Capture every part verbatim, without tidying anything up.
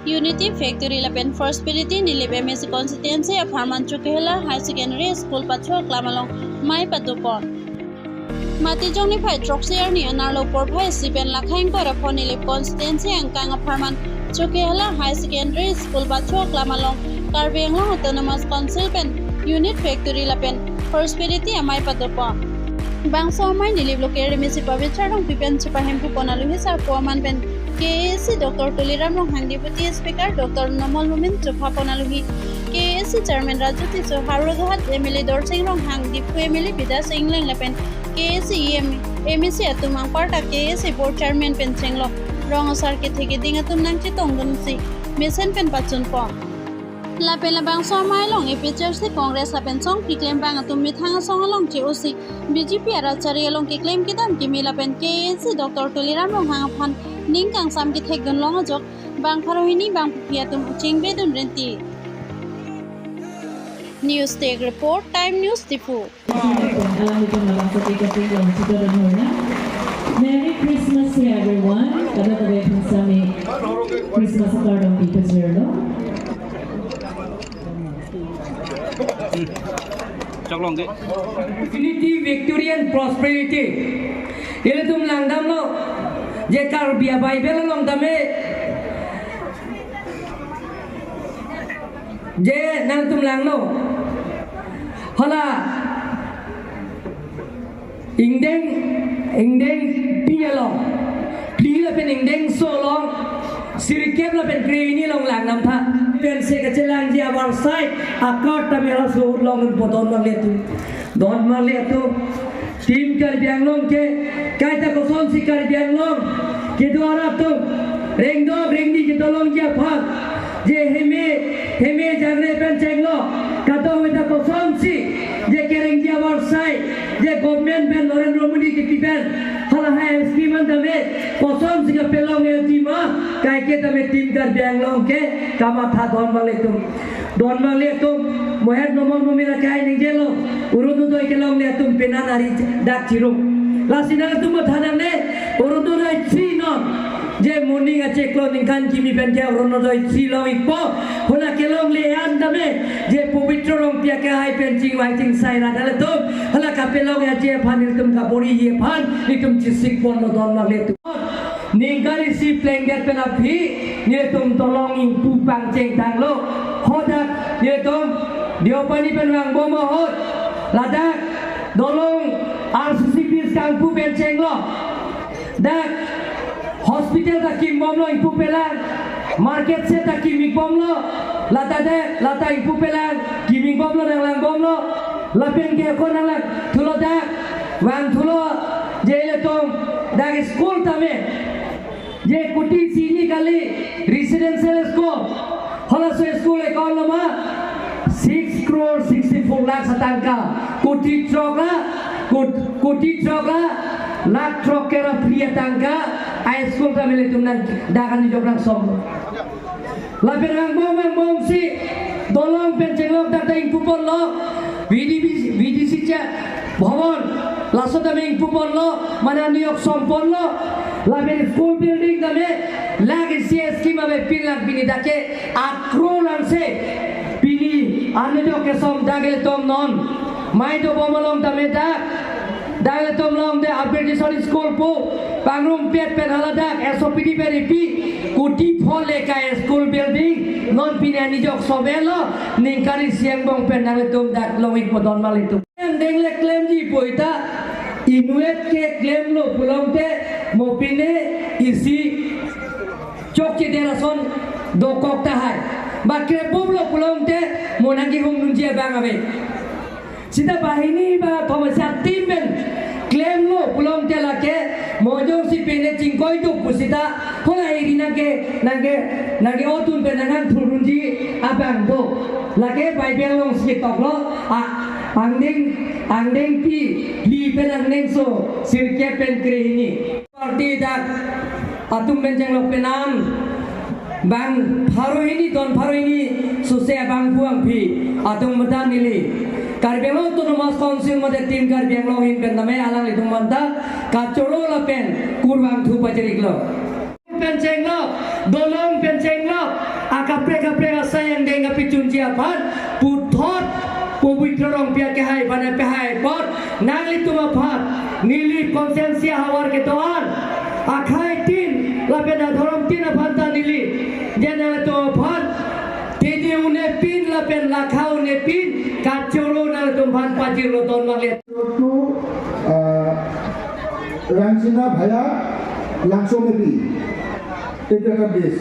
Unity Factory lapen Prosperity Nilip M A C constituency apharman Chokihola Higher Secondary School pacho aklam along mei padopon. Matijong niphai throksi arni anerlo porphai isi pen lakhai ingkoi ra pho Nilip constituency angkang apharman Chokihola Higher Secondary School pacho aklam along Karbi Anglong Autonomous Council pen Unity Factory lapen Prosperity amei padopon. Bangso amei Nilip local M A C Pabitra Rongpi pen chepahemphu pon alohi sarpo aman pen K A A C Doctor Tuliram Ronghang Deputy Speaker, Doctor Numal Momin chopha pon alohi K A A C Chairman Raju Tisso, Howraghat M L A Dorsing Ronghang, Diphu M L A Bidya Sing Engleng lapen K A A C E M, M A C atum anparta K A A C Board Chairman pen chenglok rong asar kethe keding atum nangchetongdunsi mesen pen pachunpon. Lapen labangso amei along A P H L C, Congress lapen song keklem abang atum methang asong along che-osi B J P arat chari along keklem kedam keme lapen K A A C Doctor Tuliram Ronghang aphan ning kangsam kethekdun long ajok bang pharo hini bang phi atum chingvedun renti. News Desk Report, Time News Diphu. Alanglitum labangso cake cutting along chedodun hona. Merry Christmas to everyone. Kadokave aphan sami Christmas akardom pipajirlo. Choklong ke. Unity, victory and prosperity. Ilitum langdamlo je Karbi a-Bible along tame je nangtum langlo. Hala ingdeng, ingdeng phli along, phli lapen ingdengso along, sirkep lapen krehini along langdamtha. Pensi kachelangji avarsai akar tame halaso along pudon vangle tu. Don vangle tu. Team Karbi Anglong ke, kaita kosonsi Karbi Anglong kedo arat atum rengdok rengni kedolongji aphan, je heme, heme jangre pen chenglo, kadokave ta kosonsi je kerengji avarsai, je government pen Narendra Modi kepi pen halahai scheme an tame kosonsi kapelongji ma, kaike tame Team Karbi Anglong ke kamatha don vangle tu. Don vangle tu, mohet nomon momir akai ningjelo, Orunodoi kelongle atum penan ari dak chirum. Lasi nangtum matha nangne, Orunodoi three non. Je moning achiklo ningkan kimi pen ke Orunodoi three long-ikpo. Hala kelongle an tame, je Pabitra Rongpi akehai pen chingvai chingsai ra dale tum. Hala kapelongji aphan nelitum kabor-i aphan, nelitum chesik ponlo don vangle tu. Ningkan isi plengdet pen aphi, nelitum dolong ingpu pangcheng tanglo. Hadak nelitum Deopani pen vangbom ahut, ladak dolong R C C bridge kangpu pen chenglo. Dak hospital ta kimbomlo ingpupelang, market shed ta kimik bomlo, lata dak, lata ingpupelang, kimik bomlo, nanglang bomlo, lapen ke ko nanglang thulo dak, vang thulo, je ilitum dak school tame, je kuti isi hini kali residential school, halaso school account loma six crore sixty-four lakhs atangka, kuti throk ra, kut-, kuti throk ra, lakh throk kera phli atangka, a-school tame ilitum nang dak anijok nangsom. Lapen vangbom vangbomsi dolong pen chenglok dak ta ingpuponlo, V D B, V D C cha bhavan, laso tame ingpuponlo, mane anijok somponlo, lapen school building tame lakh isi scheme ave, pin lakh pini dak ke akro langse pini anijok kesom dak ilitum non mei dobom along tame dak, dak ilitum longde Upgradation School pu pangrumpet pen hala dak S O P D pen ipi kuti pho le ka-school building non pini anijok somelo, ningkan isi angbong pen nanglitum dak long-ikpo don vangle tu. Ingdeng le klemji pu ta, inutvet ke klemlo pulote mo pine isi chokche der ason dokok tahai. Ba krepuplo pulote mo nangkehumdunji abang ave. Sita banghini ba thomas a-team pen klemlo pulote lake mo jongsi pine chingkoiduk pu sita hala eri nangke, nangke, nangke-otdun pen nangkangthurdunji abang do. Lake Bible alongsi toklo, a, angdeng, angdengpi phli pen angdengso sirkep pen krehini. Party dak atum pen chenglok penan bang pharo hini, don pharo hini suse abang puang phi atum medan neli Karbi Anglong Autonomous Council mate Team Karbi Anglong ahin pen tame alanglitum aphanta kachoro lapen kurvangthu pachiriklo. Pen chenglok, dolong pen chenglok, Kaprek kaprek asai angdeng kapachunji aphan puthot Pobitro Rongpi akehai aphan pehai apot nanglitum aphan Nilip constituency ahavar kedo-an akhai tin lapen adhorom tin aphan ta neli je nanglitum aphan tini unepin lapen lakha unepin kachoro nanglitum aphan pajirlo ton manglet. Road to, uh, Rangsina via Langsomepi. Itu ekta bridge.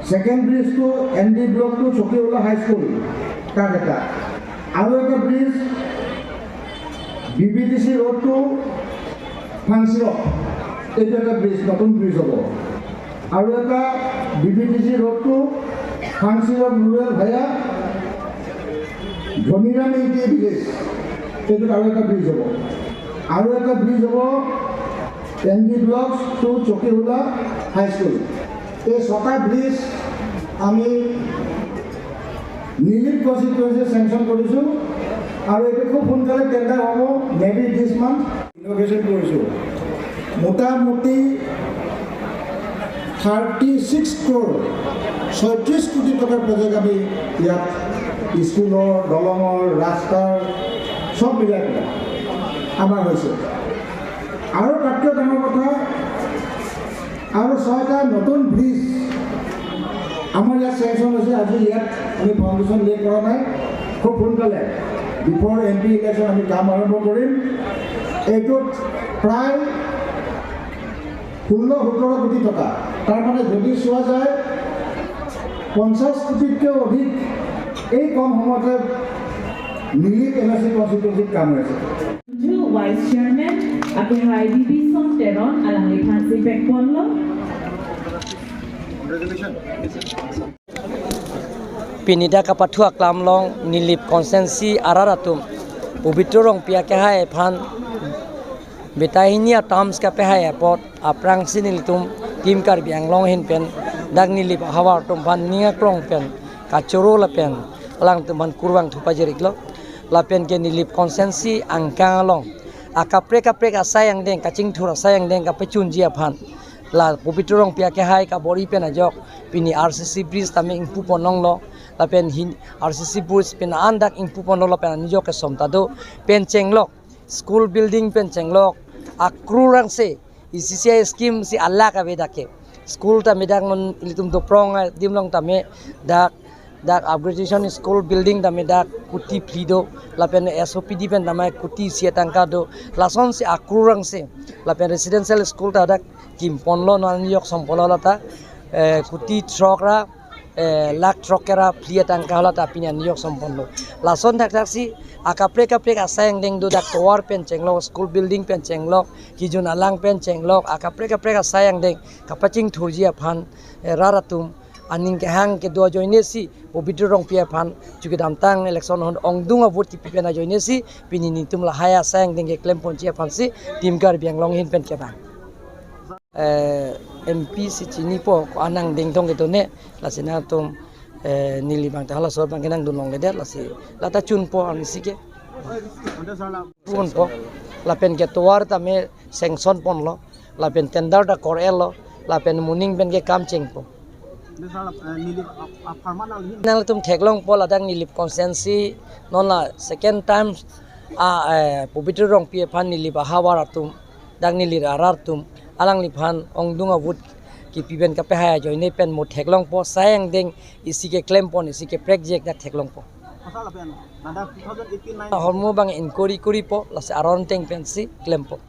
Second bridge to N D Block to Chokihola High School. Kar ekta. Aru ekta bridge B B T C Road to Phangsirok. Itu ekta bridge, নতুন bridge hobo. Aru ekta B B T C Road to Phangsirok Rural via Dhoniram Ingti Village. Itu aru ekta bridge hobo. Aru ekta bridge hobo N D Blocks to Chokihola High School. এই ছটা ব্ৰিজ আমি নিলিপ constituency sanction কৰিছো আৰু এইটো খুব সোনকালে টেণ্ডাৰ হ'ব, maybe this month ইনগ্ৰেশ্যন কৰিছো। মোটামুটি থাৰ্টি ছিক্স ক্ৰ'ৰ, ছয়ত্ৰিশ কোটি টকাৰ প্ৰজেক্ট আমি ইয়াত স্কুলৰ, দলঙৰ, ৰাস্তাৰ চব মিলাই পেলাই আমাৰ হৈছে। আৰু তাতকৈ ডাঙৰ কথা, আৰু ছয়টা নতুন ব্ৰিজ আমাৰ ইয়াত চেংচন হৈছে। আজি ইয়াত আমি ফাউণ্ডেশ্যন লে কৰা নাই, খুব সোনকালে বিফ'ৰ এম পি ইলেকশ্যন আমি কাম আৰম্ভ কৰিম। এইটোত প্ৰায় ষোল্ল সোতৰ কোটি টকা। তাৰমানে যদি চোৱা যায়, পঞ্চাশ কোটিতকৈ অধিক এই কম সময়তে নিলিপ এম এ চি কনষ্টিটুৱেঞ্চিত কাম হৈছে। Vice Chairman, akehai Bibison Teron, alangliphan si pekponlo. Pini dak kapathu aklam along Nilip constituency arat atum Pobitro Rongpi akehai aphan beta hini a-terms kapehai apot aphrangsi nelitum Team Karbi Anglong ahin pen dak Nilip ahavar atum aphan ning aklong pen kachoro lapen alangtum aphan kurvangthu pajir-iklo. Lapen ke Nilip constituency angkang along akaprek kaprek asai angdeng, kachingthur asai angdeng kapachunji aphan la Pobitro Rongpi akehai kabor-i pen ajok pini R C C bridge tame ingpu pon longlo. Lapen hin R C C bridge pen an dak ingpu ponlo lapen anijok kesom ta do, pen chenglok, school building pen chenglok, akrurangse, E C C I scheme si alak ave dak ke. School tame dak non ilitum Doprong adim along tame dak, dak upgradation school building tame dak kuti phli do, lapen S O P D pen tame kuti isi atangka do, lasonsi akrurangse, lapen residential school ta dak kim ponlo, non yok som ponlo lata, eh, kuti throk ra, eh, lakh throk kera phli atangka lata pini an yok som ponlo. Lason thakthak si akaprek kaprek asai angdeng do, dak tovar pen chenglok, school building pen chenglok, kijun alang pen chenglok, akaprek kaprek asai angdeng kapachingthurji aphan, eh, rat atum aning kehang kedo ajoine si Pobitro Rongpi aphan chukidamtang election ahut ongdung a-vote kipi pen ajoine si pini nelitum lahai asai angdeng keklem ponji aphan si Team Karbi Anglong ahin pen kevang. Eh, M P si chinipo, ko-an angdeng tong kedo ne, lasi nangtum, eh, Nilip abang ta halaso abang ke nangdun longledet, lasi lata chunpo arnisi ke. Chunpo, lapen ke tovar tame sanction ponlo, lapen tender ta kor-etlo, lapen moning pen ke kam chengpo. Nangtum theklongpo ladak Nilip constituency, non la second time, a, eh, Pobitro Rongpi aphan Nilip ahavar atum, dak Nilip arat atum, alangliphan ongdung a-vote kipi pen kapehai ajoine pen mo theklongpo, asai angdeng isi keklem pon, isi keprek jek dak theklongpo. Pasal apa ya? Ada two thousand eighteen nine. Ahormu abang inquiry kuripo, lasi aron ateng pensi klempo.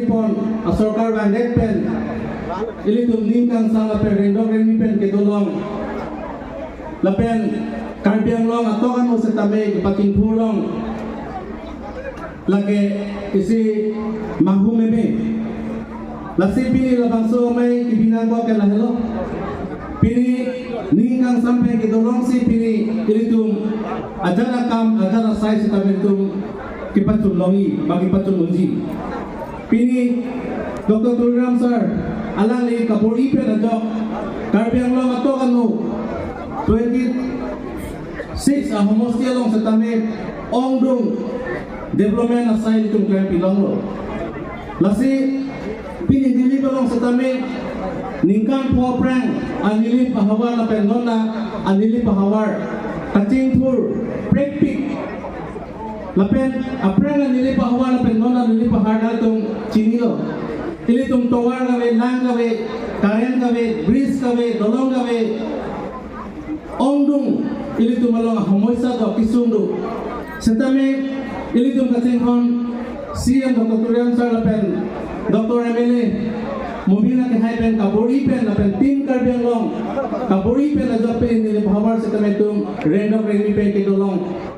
Pon asorkar vangdet pen ilitum ning kangsam lapen rengdok rengni pen kedolong lapen Karbi Anglong atok ano setame kepachingthurlong lake isi mahu meme. Lasi pini labangso amei kibina ko ke lahelo. Pini ning kangsam pen kedolongsi pini ilitum ajat akam ajat asai setame ilitum kepachunlongji, ba kepachun unji. Pini Doctor Tuliram sir, alangli kabor-i pen ajok Karbi Anglong atok anu twenty-six ahomosti along setame ongdung development asai ilitum klem pilonglo. Lasi pini Nilip along setame ningkan pho aphrang a Nilip ahavar lapen non a Nilip ahavar kachingthur prekpik lapen aphrang a Nilip ahavar lapen non a Nilip ahar atum chinilo. Ilitum tovar kave, lang kave, current kave, bridge kave, dolong kave, ongdung ilitum along ahomoisa do, kisung do. Setame ilitum kachinghon C M Doctor Tuliram sir lapen Doctor M L A Momin akehai pen kabor-i pen lapen Team Karbi Anglong kabor-i pen ajok pini Nilip ahavar setame itum rengdok rengni pen kedolong.